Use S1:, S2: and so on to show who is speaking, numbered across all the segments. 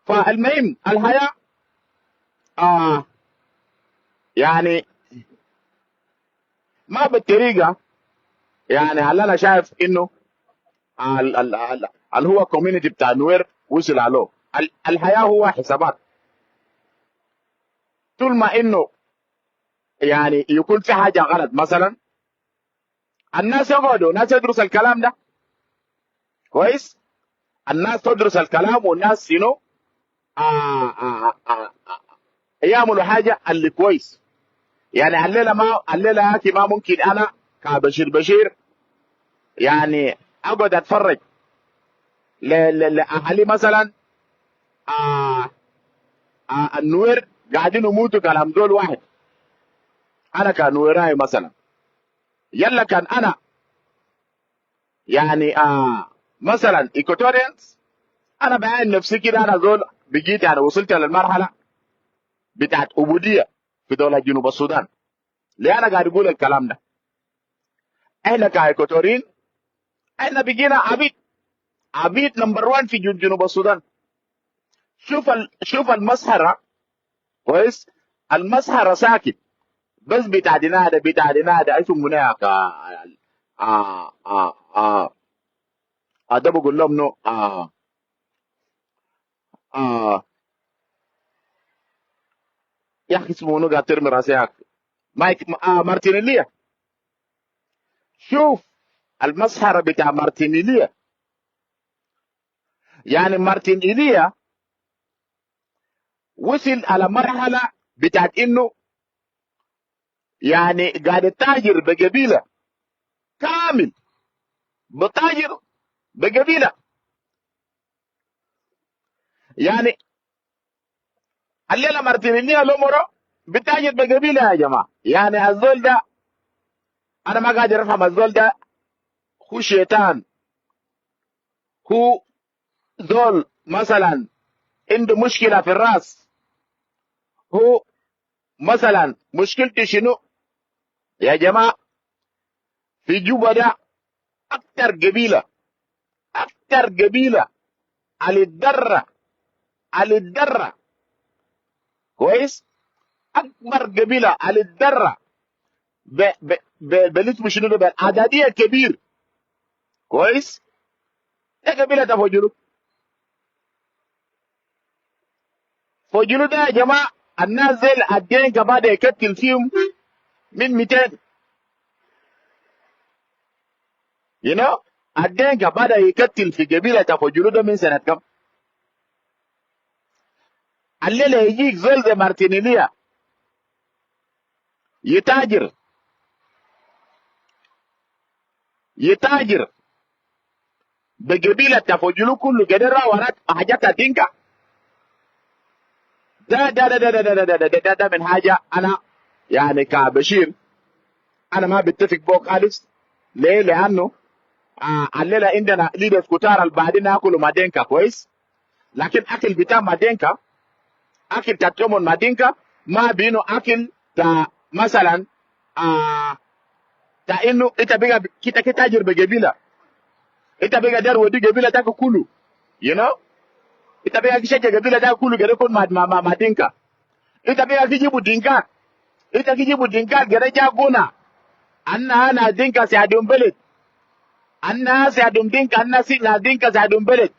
S1: فالمهم الحياة يعني ما بالطريقة، يعني هل انا شايف انه ال ال ال اللي هو community بتاع نوير وصل عليه. الحياة هو حسابات. طول ما انه يعني يكون في حاجة غلط مثلا، الناس يقعدوا، الناس يدرس الكلام ده كويس، الناس تدرس الكلام، والناس يعملوا حاجة اللي كويس. يعني الليلة ما الليلة يا اخي ما ممكن انا كبشير بشير يعني اقعد اتفرج لاهلي مثلا النوير قاعدين يموتوا كلام زول واحد. انا كنويراي مثلا، يلا كان انا يعني مثلا Equatorians، انا بعين نفسي كده، انا زول بقيت يعني وصلت للمرحلة بتاعت عبودية في دولة جنوب السودان. ليه انا قاعد اقول الكلام ده؟ احنا ك Equatorian احنا بقينا عبيد، عبيد number 1 في جنوب السودان. شوف المسخره كويس، المسخره ساكت بس بتاع دينادا، بتاع دينادا اسمه هناك ده بقول لهم no يا اخي اسمه منو؟ قاعد ترمي راسي يا اخي. مايك مارتين إيليا. شوف المسخره بتاع مارتين إيليا. يعني مارتين إيليا وصل على مرحلة بتاعت انه يعني قاعد يتاجر بقبيله كامل، بتاجر بقبيله. يعني الليلة مارتين إيليا لومورو بتاجر بقبيله يا جماعة. يعني الزول ده انا ما قادر افهم، الزول ده هو شيطان، هو زول مثلا عنده مشكلة في الراس، هو مثلا مشكلته شنو يا جماعة؟ في جوبا ده اكتر قبيلة، اكتر قبيلة على الدرة، على الدرة كويس، اكبر قبيلة على الدرة ب ب ب بالاسم شنو ده؟ بالعدديه كبير كويس. ده قبيلة ده فوجلو، فوجلو ده يا جماعة الناس زي الدين كبادة يكتل فيهم من 200 you know الدين بدا يكتل في قبيلة فوجلو ده من سنة كم؟ الليلة يجيك زول زي مارتين إيليا يتاجر، يتاجر بقبيلة تفوجلو كله كده وراك حاجات دينكا. ده ده ده ده ده ده ده ده, ده, ده, ده من حاجة أنا يعني كبشير أنا ما بتفق بوك خالص. ليه؟ لأنه الليلة عندنا leaders كتار اللي بعدين ياكلوا مدينكا كويس، لكن أكل بتاع مدينكا، أكل بتاع تومون مدينكا ما بينه أكل تا مثلا تا إنه أنت بقى كده كده تاجر بقبيلة، أنت بقى دار ودي قبيلة تاكل كله you know انت بقى كشجع قبيلة ده كله كده يكون مع مع مع دينكا. انت بقى تجيبوا دينكا، انت تجيبوا دينكا كده جاكونا انا دينكا سيادهم بلد، انا سيادهم دينكا، انا سيدنا دينكا سيادهم بلد.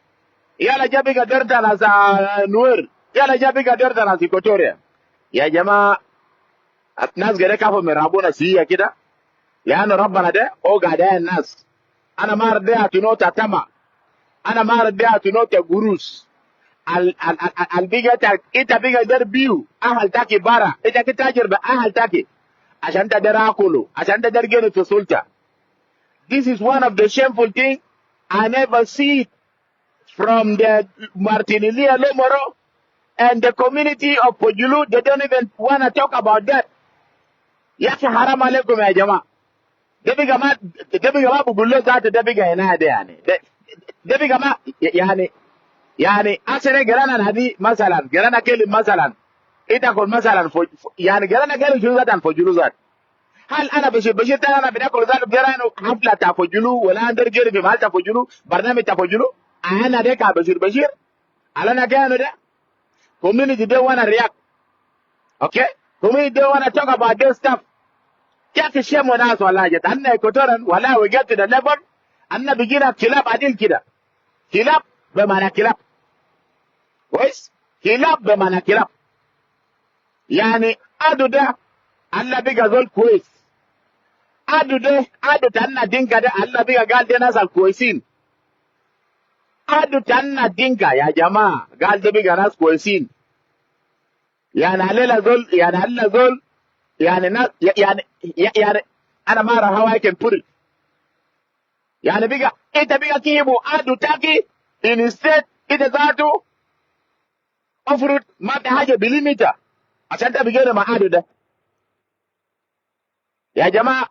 S1: يلا جابي قدرت ناس نوير، يلا جابي قدرت ناس إيكوتوريا. يا جماعة الناس كده كافوا من ربنا سيئة كده، لأن ربنا ده هو قاعد الناس. أنا ما رديت نوتا تما، أنا ما رديت نوتا قروس. ال ال ال البيجا تاك انت بيجا در بيو اهل تاكي برا، انت كتاجر باهل تاكي عشان تقدر اكله، عشان تقدر جيني في سلطة. This is one of the shameful thing I never see from the Martin Elia Lomoro and the community of Pojulu. They don't even want to talk about that. يا اخي حرام عليكم يا جماعة. ده بقى ما ده بقى ما بقول له ذاته، ده بقى هنا ده يعني ده بقى ما يعني يعني أصلا جرانا هذه مثلا جرانا كلم مثلا إنت كل مثلا يعني جرانا كلم شنو ذات فوجلو ذات. هل أنا بشير بشير ترى أنا بناكل ذات جرانا حفلة تفوجلو ولا أندر جري في محل تفوجلو برنامج تفوجلو أنا ده بشير بشير على أنا كانوا ده. Community they wanna react. Okay? Community they wanna talk about this stuff. يا shame on us والله جت. أنا Equatorian ولا we get to the level أنا بقينا كلاب عديل كده. كلاب بمعنى كلاب. كويس؟ كلاب بمعنى كلاب. يعني أدو ده الله بقى زول كويس. أدو ده أدو تانا دينكا ده الله بقى قال ده ناس الكويسين. أدو تانا دينكا يا جماعة قال ده بقى ناس كويسين. يعني علينا زول، يعني علينا زول، يعني ناس، يعني انا ما اعرف how I can put it. يعني بقى انت بقى كيبو ادو تاكي instead انت ذاته افرض ما في حاجه بليميتا عشان انت بقينا مع ادو ده. يا جماعه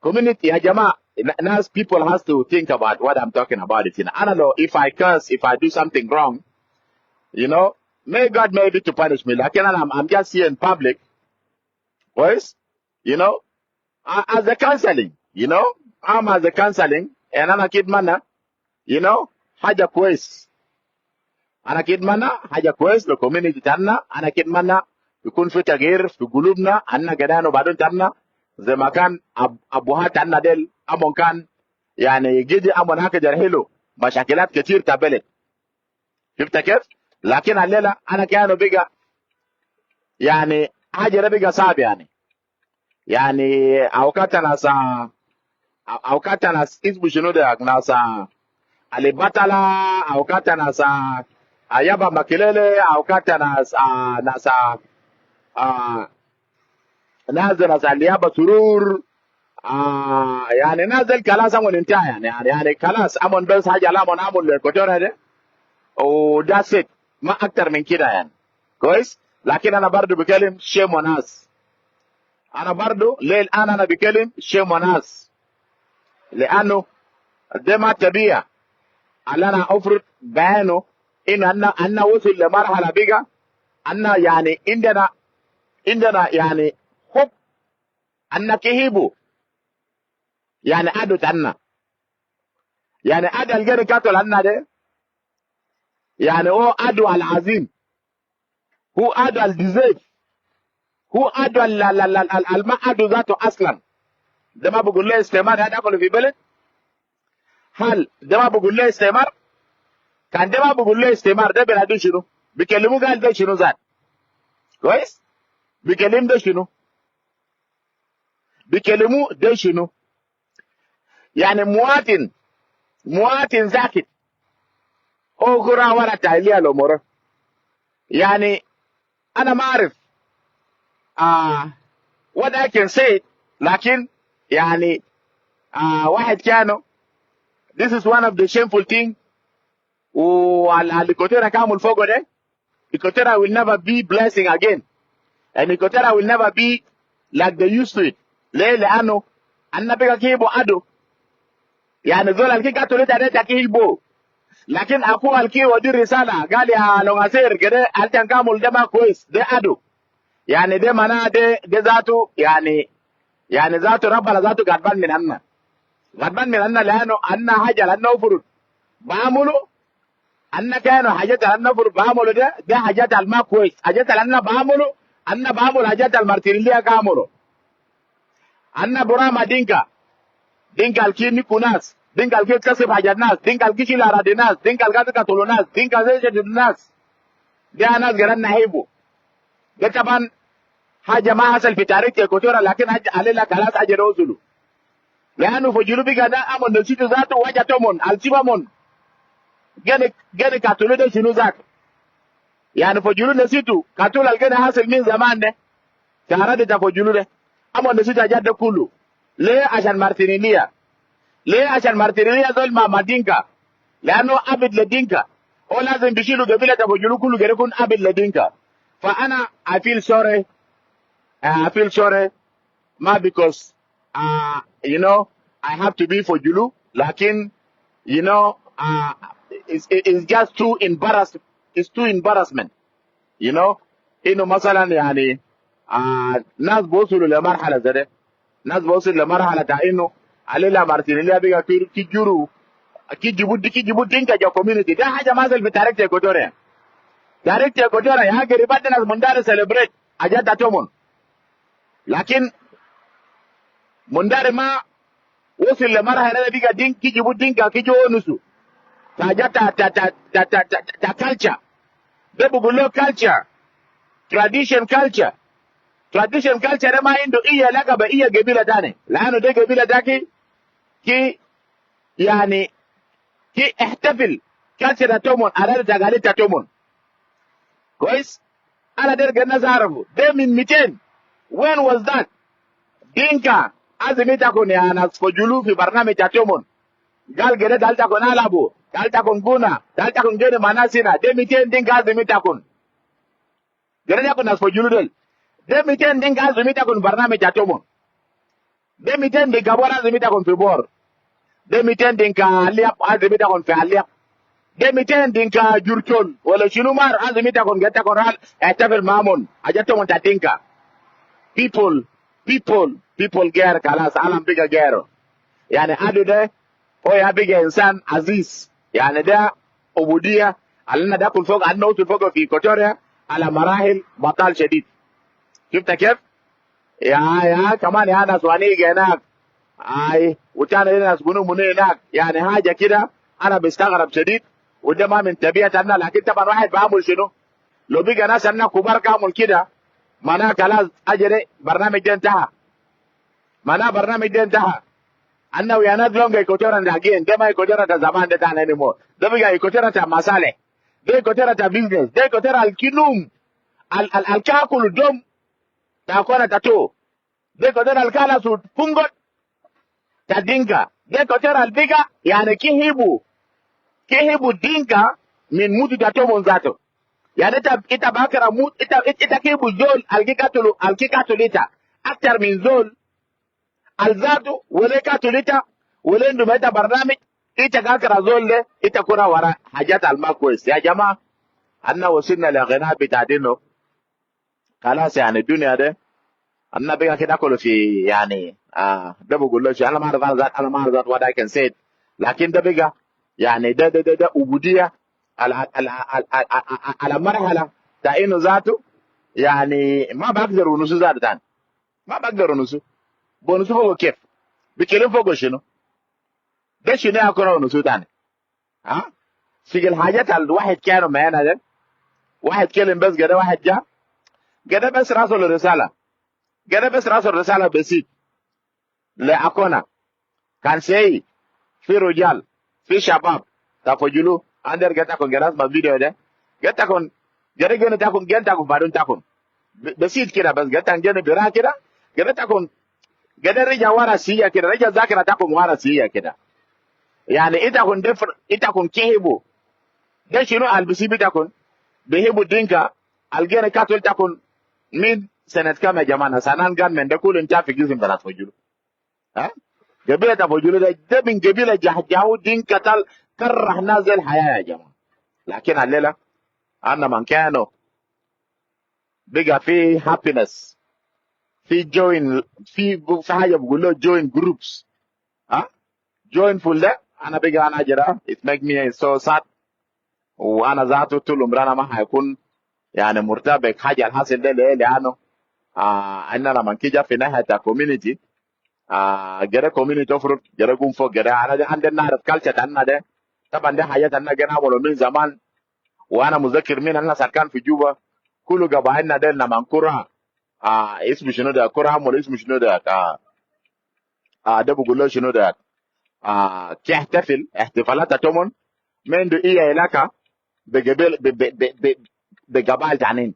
S1: community، يا جماعه ناس، people has to think about what I'm talking about it. I don't know if I curse, if I do something wrong, may God maybe to punish me. لكن I'm just here in public كويس as a counseling, I'm as a counseling and أنا أكيد منا حاجة كويس. أنا أكيد منا حاجة كويس لل community تاعنا. أنا أكيد منا يكون في تغيير في قلوبنا أنا كده، وبعدين تاعنا زي ما كان أبوهات تاعنا ديل أمون كان يعني جدي أمون هكذا حلو مشاكلات كتير تابلت، شفت كيف؟ لكن الليلة أنا كانوا بقى يعني حاجة ده بقى صعب. يعني اوقات ناس اسمه شنو ده، ناس علي بطلة، اوقات ناس ايابا ماكليلي، اوقات ناس ناس اليابا سرور، يعني نازل خلاص امون انتهى. يعني خلاص امون بس حاجه لا امون امون للكوتورة ده و that's it، ما اكتر من كده يعني. كويس؟ لكن انا برضو بكلم shame on us. انا برضو ليه الان انا بكلم shame on us؟ لانه ده ما طبيعي اللي انا افرض بيانه انه انا وصل لمرحله بقى انا يعني عندنا يعني حب ان كهيبو يعني ادو تنا يعني ادو الجري كاتل انا ده، يعني هو ادو العظيم، هو ادو ال deserve، هو ادو الما ادو ذاته اصلا. ده ما بقول له استعمار هذا في بلد. هل ده ما بقول له استعمار؟ كان ده ما بقول له استعمار، ده بينادوا شنو؟ بيكلموا قال ده شنو ذات؟ كويس؟ بيكلم ده شنو؟ بيكلموا ده شنو؟ يعني مواطن مواطن ساكت او كرة ولا تعليا الامور. يعني انا ما اعرف what I can say، لكن يعني واحد كانوا this is one of the shameful thing. والإيكوتيرا كامل فوقه ده، Equatoria will never be blessing again and Equatoria will never be like they used to it. ليه؟ لأنه أنا بقى كيبو أدو، يعني زول الكي قاتلوا ده كيبو، لكن أخوه الكي ودي رسالة قال يا لو كده ألتن كامل ده ما كويس، ده أدو. يعني ده معناه ده ذاته يعني ذاته ربنا ذاته غضبان من أنا، غضبان من أنا، لأنه أنا حاجة لأنه فرض بعمله أنا كانوا حاجات أنا فرض بعمله ده حاجات الما كويس، حاجات اللي أنا بعمله، أنا بعمل حاجات المارتينيليا كامله. أنا براما دينكا، دينكا الكي نيكو ناس، دينكا الكي كسب حاجات ناس، دينكا الكي شيل أراضي ناس، دينكا الكي قتلوا ناس، دينكا زي ناس، ده ناس قرن نحيبه. ده طبعا حاجة ما حصل في تاريخ إيكوتوريا، لكن حاجة علينا خلاص حاجة روزلو لأنه في جنوب ده أمون نسيت ذاته وجه تومون السيبامون جاني جاني كاتولو ده شنو ذاك. يعني في جنوب نسيتو كاتولو الجاني حاصل من زمان ده تعرض ده في جنوب ده أمون نسيت حاجات ده كله. ليه؟ عشان مارتينيليا. ليه؟ عشان مارتينيليا زول ما دينكا، لأنه عبد لدينكا، هو لازم بيشيلوا قبيلة في جنوب كله يكون عبد لدينكا. فأنا I feel sorry, I feel sorry ما because I have to be for Julu، لكن it's just too embarrassed, it's too embarrassment انه مثلا يعني ناس بوصلوا لمرحله زي ده، ناس بوصلوا لمرحله تاع انه عليلا مارتينيليا بقى كي جورو كي جيبوا كي جيبوا دينكا جا community. ده حاجه ما زال في تاريخ ايكوتوريا. تاريخ ايكوتوريا يا قريبات ناس منداري celebrate حاجات تومون، لكن منداري ما وصل لمرحلة ده بقى دين كي جيبوا دينكا كي جو نسو حاجات تا تا تا تا تا تا تا culture ده بقول له culture، tradition، culture، tradition، culture ده ما عنده اي علاقة باي قبيلة تاني، لانه ده قبيلة تاكي كي يعني كي احتفل culture تومون، عادات تقاليد تومون. كويس، انا دير الناس عرفوا ده من 200. When was that؟ دينكا ازمي تكون يا ناس فجلو في برنامج تومون، قال كده دال تكون الابو، دال تكون غونا، دال تكون جيني مناسنا ده 200. دينكا ازمي تكون كده تكون ناس فجلو دل ده 200. دينكا ازمي تكون برنامج تومون ده 200. دينكا بور ازمي تكون في بور ده 200. دينكا الياب ازمي تكون في الياب ده 200. دينكا جورتون ولا شنو مار ازمي تكون جتا كون احتفل مامون حاجات تومون تا دينكا. People، people، people غير خلاص، عالم بقى غيره. يعني ادو ده هو يا بقى انسان عزيز، يعني ده عبودية علينا ده كل فوق عندنا وصل فوق في كوتوريا على مراحل بطال شديد. شفت كيف؟ يا كمان يا ناس وانيجا هناك، اي وتاني ناس بنو منو هناك، يعني حاجة كده انا بستغرب شديد، وده ما من طبيعتنا. لكن طبعا واحد بعمل شنو؟ لو بقى ناس عندنا كبار كامل كده معناها خلاص اجري برنامج ده انتهى، معناها برنامج ده انتهى. انه we are not longer Equatorian again. ده ما Equatorian تا زمان ده تاني anymore. ده بقى Equatorian تا مصالح، ده Equatorian تا business، ده Equatorian الكنوم ال ال الكاكل دوم تا كونا تاتو، ده Equatorian الكالا سود فونغوت تا دينكا، ده Equatorian البيغا يعني كيهبو دينكا من موتو تاتو منزاتو. يعني انت باكر موت انت كيبو زول الكي كاتلو الكي كاتوليتا اكتر من زول الزاتو ولا كاتوليتا ولا عنده ميتا برنامج. انت كاكرا زول ده انت كنا ورا حاجات الما كويس. يا جماعه، انا وصلنا لغناء بتاع دينه خلاص، يعني الدنيا ده انا بقى كده اكل في يعني ده بقول له شيء، انا ما اعرف، انا ذات انا ما اعرف ذات what I can say، لكن ده بقى يعني ده عبودية على مرحلة تا انه ذاته يعني ما بقدر ونسو ذاته تاني، ما بقدر ونسو بونسو فوق كيف بيتكلم فوق شنو؟ ده شنو يا ونسو تاني؟ ها سجل حاجات الواحد كانوا معانا، ده واحد كلم بس كده، واحد جا كده بس راسل رسالة كده، بس راسل رسالة بسيط لأكونا كان سي في رجال في شباب تفجلو اندر جتا كون جراس ما فيديو ده جتا كون جري جن تاكون جن تاكون بعدين تاكون بسيط كده بس جتا جن برا كده جتا تاكون جدا رجع ورا سيا كده، رجع ذاكرة تاكون ورا سيا كده. يعني إتا كون دفر إتا كون كيهبو ده شنو البسي بتاكون بيهبو دينكا الجن كاتول تاكون من سنة كم يا جماعة؟ سنان كان من ده كل انت في جسم بلاد فجلو، ها قبيلة فجلو ده من قبيلة جهجهو دينكا تل كره نازل الحياة يا جماعة. لكن الليلة أنا من كانوا بقى في happiness في join في حاجة بقول له join groups، ها join full ده أنا بقى أنا جرا it make me so sad، وأنا ذاته طول عمري أنا ما حيكون يعني مرتبك حاجة الحاصل ده. ليه؟ لأنه أنا لما كيجا في ناحية community جرى community افرض جرى قوم فوق جرى انا ده عندنا نعرف culture تاعنا ده. طبعا ده حاجات انا جرى عملوا من زمان، وانا متذكر مين الناس كان في جوبا كله قبائلنا ده لما كرة اسمه شنو ده كرة عمل اسمه شنو ده ده بقول له شنو ده تحتفل احتفالات تومن من عنده ايه علاقة بقبيل بقبائل تانيين.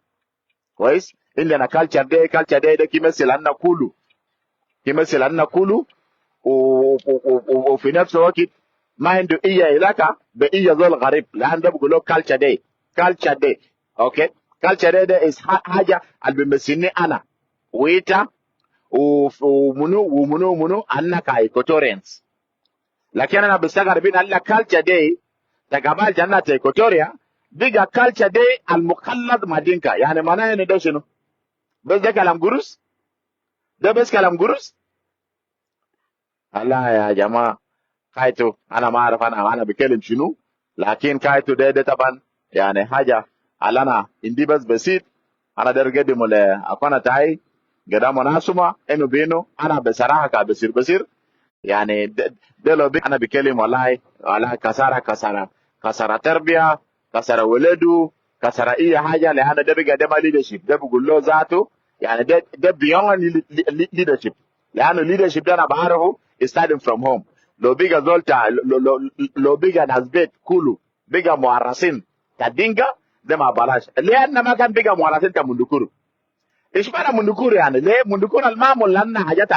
S1: كويس، عندنا culture ده، culture ده كيمثل عنا كله، كيمثل عنا كله، وفي نفس الوقت ما عنده اي علاقة باي زول غريب، لان ده بيقولوا culture ده، culture ده، okay، culture ده is حاجة اللي بيمثلني انا وإيتا ومنو ومنو ومنو انك Equatorians. لكن انا بستغرب ان الله culture ده تقبل جنة ايكوتوريا بقى culture ده المخلط مع دينكا. يعني معناه انه ده شنو؟ بس ده كلام قروس، ده بس كلام قروس. لا يا جماعه، كايتو انا ما اعرف انا بكلم شنو، لكن كايتو ده طبعا يعني حاجة اللي انا عندي بس بسيط، انا داير اقدمه لاخوانا تاعي قدام ناسما، انه بينه انا بصراحة كبصير بصير يعني ده لو انا بكلم والله والله كسارة كسارة كسارة تربية، كسارة ولده، كسارة اي حاجة، لان ده بقى ده ما leadership. ده بقول له ذاته يعني ده beyond leadership، لانه leadership ده انا بعرفه starting from home. لو بقى زول لو بقى ناس بيت كله بقى معرسين تا دينكا، ده ما بلاش، لان ما كان بقى معرسين تا مندكورو. ايش معنى مندكورو؟ يعني ليه مندكورو المامول؟ لان حاجات